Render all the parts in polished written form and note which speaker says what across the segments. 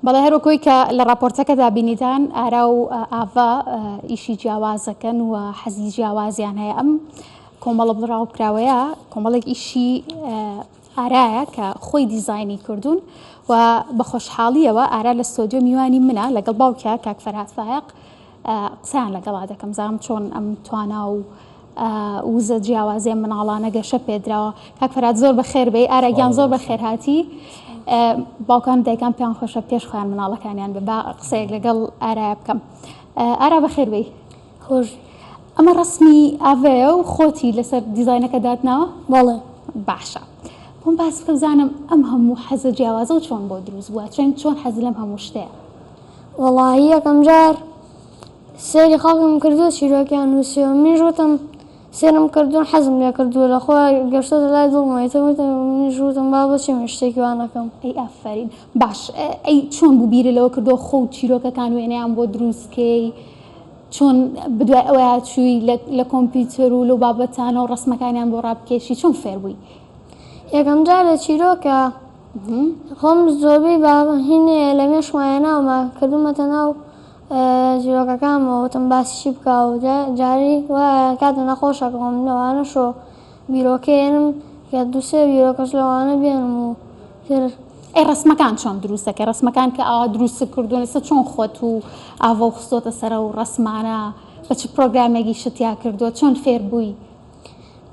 Speaker 1: بەڵێ هەروەکۆی کە لە ڕاپۆرتەکەدا بینیتان ئارا و ئاڤا ئیشی جیاوازەکەن و حەزی جیاوازیان هەیە ئەم کۆمەڵە بڵاوکراوەیە کۆمەڵێک ئیشی ئارایە کە خۆی دیزاینی کردوون و بە خۆشحاڵیەوە ئارا لە ستۆدیۆ میوانی منە لەگەڵ باوکیا کاک فەرهاد فایەق قسەیان لەگەڵا دەکەم زانم چۆن ئەم توانا و وزە جیاوازیە مناڵانە گەشە پێدراوە کاک فەرهاد زۆر بەخێر بێی ئارا گیان زۆر بەخێر هاتی باوکان دایکان پێیان خۆشە پێش خۆیان مناڵەکانیان بێ با قسەیەک لەگەڵ ئارا بکەم ئارا بەخێر بێی
Speaker 2: خۆش
Speaker 1: ئەمە ڕسمی ئاڤەیە و خۆتی لەسەر دیزاینەکە داتناوە
Speaker 2: بەڵێ
Speaker 1: باشە بۆم باس بکە بزانم ئەم هەموو حەزە جیاوازە و چۆن بۆ دروست بووە چۆن چۆن حەز لەم هەموو شتەیە
Speaker 2: وەڵاهی یەکەم جار سەیری خەڵکم کردووە چیرۆکیان نووسیوە منیش وتم سەیرم کردوون حەزم لێ کردووە لە خۆی گەشتۆتە لای دڵمەوە ئیتر وتم منیش وتم با بۆچی من شتێکی وا نەکەم.
Speaker 1: ئەی ئافەرین باش ئەی چۆن بوو بیرت لەوە کردەوە خۆو چیرۆکەکان وێنەیان بۆ دروست کەی چۆن بدوای ئەوەیا چووی لە کۆمپیوتەر و لەو بابەتانە و ڕەسمەکانیان بۆ ڕابکێشی چۆن فێر بووی؟
Speaker 2: یەکەم جار لە چیرۆکە خۆم زۆربەی بابە هینێ لە مێشکما هێناومە کردوومەتە ناو چیرۆکەکانمەوە وتم باسی چی بکا و جاری وایە کاتێ نەخۆشەکەم لەوانەشۆ بیرۆکە هێنم کە دووسێ بیرۆکەش لەوانە بێنم و تر.
Speaker 1: ئەی ڕەسمەکان چۆن دروست دەکەی؟ ڕەسمەکان کە ئاوا دروستت کردوون ئێستا چۆن خۆت و ئاڤۆ خستۆتە سەر ئەو ڕەسمانە؟ بە چ پرۆگرامێک ئیشت تیا کردووە؟ چۆن فێر بووی؟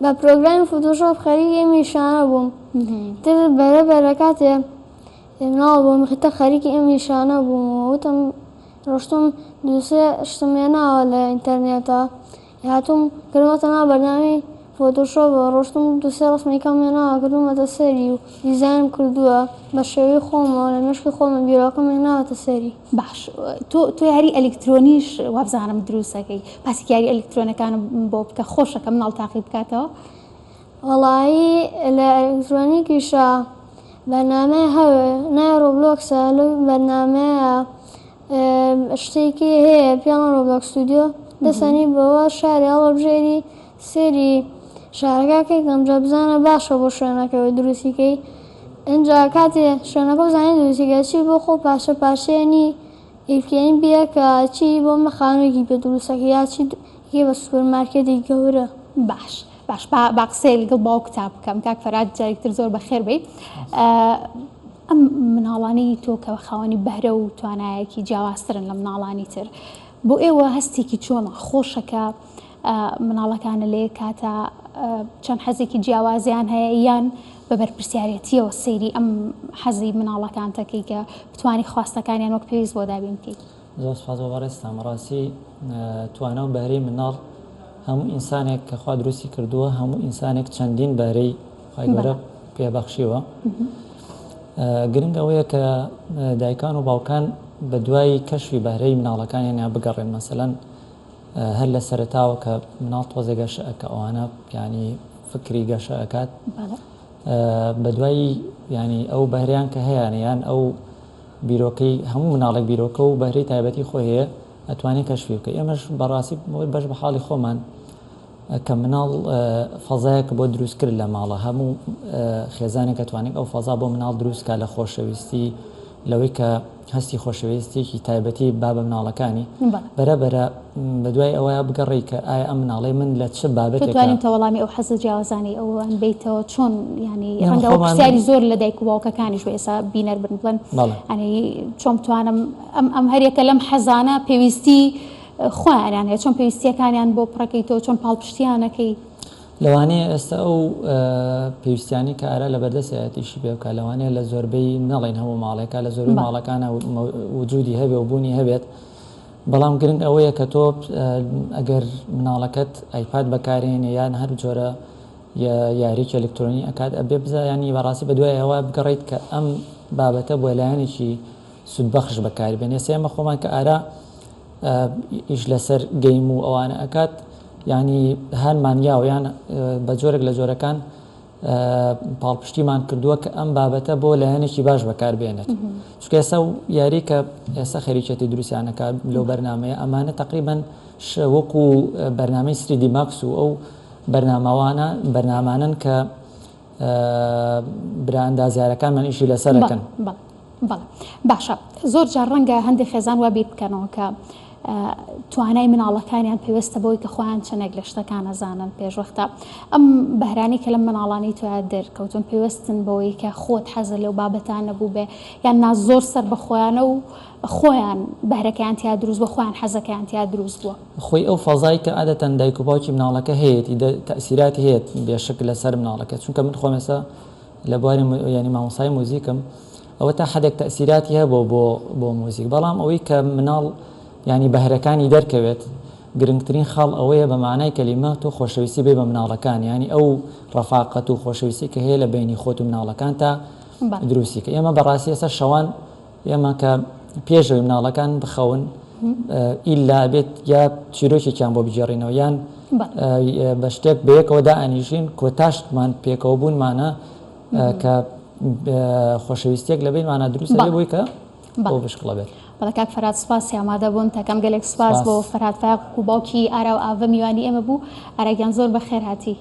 Speaker 2: بە پرۆگرامی فۆتۆشۆپ خەریکی ئەم ئیشانە بووم تر بەرە بەرە کاتێ مناڵ بووم خیتە خەریکی ئەم ئیشانە بووم و وتم ڕۆشتم دووسێ شتم هێناوە لە ئینتەرنێتە هاتووم کردمەتە ناو بەرنامەی فۆتۆشۆپەوە ڕۆشتم دووسێ ڕەسمی کەم هێناوە کردوومەتە سەری و دیزاینم کردووە بە شێوەی خۆمەوە لە مێشکی خۆمە بیرۆکەم هێناوەتە سەری.
Speaker 1: باش تۆ تۆ یاری ئەلیکترۆنیش وابزانم دروست ئەکەی باسی یاری ئەلیکترۆنەکانم بۆ بکە خۆشە کە مناڵ تاقی بکاتەوە.
Speaker 2: وەڵایی لە ئەلیکترۆنیکیشا بەرنامەی هەوێ ناوی ڕۆبلۆکسە لەو بەرنامەیە شتێکی هەیە پێڵێن ڕۆبلۆکس ستودیۆ دەسەنی بەوە شاری هەڵەبژێری سێری شارەکە کەی ئەمجا بزانە باشە بۆ شوێنەکەەوە دروستی کەی ئینجا کاتێ شوێنەکە زانانی دروستی کە چی بۆ خۆ پارچە پارچەیەنی ئیلکێنی بیە کە چی بۆ مە خانوویەکی پێ دروستەکە یا چی یە بە سوپەر مارکێتی گەورە.
Speaker 1: باش باش با با قسەیەک لەگەڵ باوکتا بکەم کاک فەرهاد جارێکی تر زۆر بەخێر بێی ئەم مناڵانەی تۆ کە خاوەنی بەهرە و توانایەکی جیاوازترن لە مناڵانی تر بۆ ئێوە هەستێکی چۆنە خۆشە کە مناڵەکانە لە یەک کاتا چەند حەزێکی جیاوازیان هەیە یان بە بەرپرسیارەتیەوە سەیری ئەم حەزی مناڵەکان تەکەی کە بتانی خواستەکانیان وەک پێویست بۆ دابین بکەیت؟
Speaker 3: زۆر سپاس بۆ بەڕێزتان بەڕاستی توانا و بەهرەی مناڵ هەموو ئینسانێک کە خوا دروستی کردووە هەموو ئینسانێک چەندین بەهرەی خوای گەورە پێبەخشیوە گرنگ ئەوەیە کە دایکان و باوکان بە دوای کەشفی بەهرەی مناڵەکانیان بگەڕێن مەسەلەن هەر لە سەرەتاوە کە مناڵ تۆزێ گەشە ئەکا ئەوانە یانی فکری گەشە ئەکات بە دوای ینی ئەو بەهریان کە هەیەیان یان ئەو بیرۆکەی هەموو مناڵێک بیرۆکە و بەهرەی تایبەتی خۆی هەیە ئەتوانێت کەشفی بکە ئێمەش بەڕاستی بەش بە حاڵی خۆمان کە مناڵ فەزایەک بۆ دروست کرد لە ماڵە هەموو خێزانێک ئەتوانێت ئەو فەزا بۆ مناڵ دروست کا لە خۆشەویستی لەوەی کە هەستی خۆشەویستیەکی تایبەتی با بە مناڵەکانی بەرە بەرە بە دوای ئەوەیا بگەڕێی کە ئایا ئەم مناڵەی من لە چ بابەتێکا
Speaker 1: تۆ توانیتە وەڵامی ئەو حەزە جیاوازانەی ئەوان بەیتەوە چۆن یانی ڕەنگە ئەو پرسیاری زۆر لە دایک و باوکەکانیش بێ ئێستا بینەر بن بڵێن یانی چۆن بتوانم ئەم ئەم هەریەکە لەم حەزانە پێویستی خۆیانیان هەیە چۆن پێویستیەکانیان بۆ پڕەکەیتەوە چۆن پاڵپشتیان ئەکەی؟
Speaker 3: لەوانەیە ئێستا ئەو پێویستیانەی کە ئارا لەبەردەستیایەتی ئیشی پێ بکات لەوانەیە لە زۆربەی نەڵێین هەموو ماڵێکا لە زۆربەی ماڵەکانا وجودی هەبێ و بوونی هەبێت بەڵام گرنگ ئەوەیە کە تۆ ئەگەر مناڵەکەت ئایپاد بەکارێنێ یان هەر جۆرە یاریی ئەلکترۆنی ئەکات ئەبێ بزانی بەڕاستی بەدوای ئەوە بگەڕیت کە ئەم بابەتە بۆ لایەنێکی سوودبەخش بەکاربێنێ ئێستا ئێمە خۆمان کە ئارا ئیش لەسەر گەیم و ئەوانە ئەکات یانی هانمان یاوە یان بە جۆرێک لە جۆرەکان پاڵپشتیمان کردووە کە ئەم بابەتە بۆ لایەنێکی باش بەکاربێنێت چونکە ئێستا و یاری کە ئێستا خەریکێتی دروستیانەکە لەو بەرنمەیە ئەمانە تقریبن وەکو بەرنمەی 3D Max و ئەو بەرنامەوانە بەرنامانن کە برا ئەندازیارەکانمان ئیشی لەسەرەکەن.
Speaker 1: بەڵێ باشە زۆر جار ڕەنگە هەندێک خێزان وا بیر بکەنەوە کە توانای مناڵەکانیان پێوەستە بەوەی کە خۆیان چەندێک لە شتەکان ئەزانن پێشوەختە ئەم بەهرانی کە لەم مناڵانی تویا دەرکەوتون پێوەستن بەوەی کە خۆت حەزە لەو بابەتانە بوو بێ یان نا زۆر سەر بە خۆیانە و خۆیان بەهرەکەیان تیا دروست بووە خۆیان حەزەکەیان تیا دروست بووە.
Speaker 3: خۆی ئەو فەزای کە عادەتەن دایک و باوکی مناڵەکە هەیەتی تەئسیراتی هەیە بێشک لەسەر مناڵەکە چونکە من خۆم ئێستا لە بواری یانی مامۆستای موزیکم ئەوە تا حدێک تەئسیراتی هەبوو بۆ بۆ موزیک بەڵام ئەوەی کە مناڵ یانی بەهرەکانی دەرکەوێت گرنگترین خاڵ ئەوەیە بە مانای کەلیمە تۆ خۆشەویستی بێ بە مناڵەکان یانی ئەو ڕەفاقەت و خۆشەویستی کە هەیە لە بینی خۆت و مناڵەکان تا دروستی کە ئێمە بەڕاستی ئێستا شەوان ئێمە کە پێشەوەی مناڵەکان بخەون ئیلا بێت یا چیرۆکێکیان بۆ بگێڕینەوە یان بە شتێک بەیەکەوە دائەنیشین کۆتاشتمان پێکەوە بوونمانە کە خۆشەویستیەک لە بینمانە دروست بووی کە بۆ بشکڵە بێت.
Speaker 1: بەڵێ کاک فەرهاد سوپاسی ئامادە بوون تەکەم گەلێک سوپاس بۆ فەرهاد فایەق و باوکی ئارا و ئاڤە میوانی ئێمە بوو ئارا گیان زۆر بەخێر هاتی.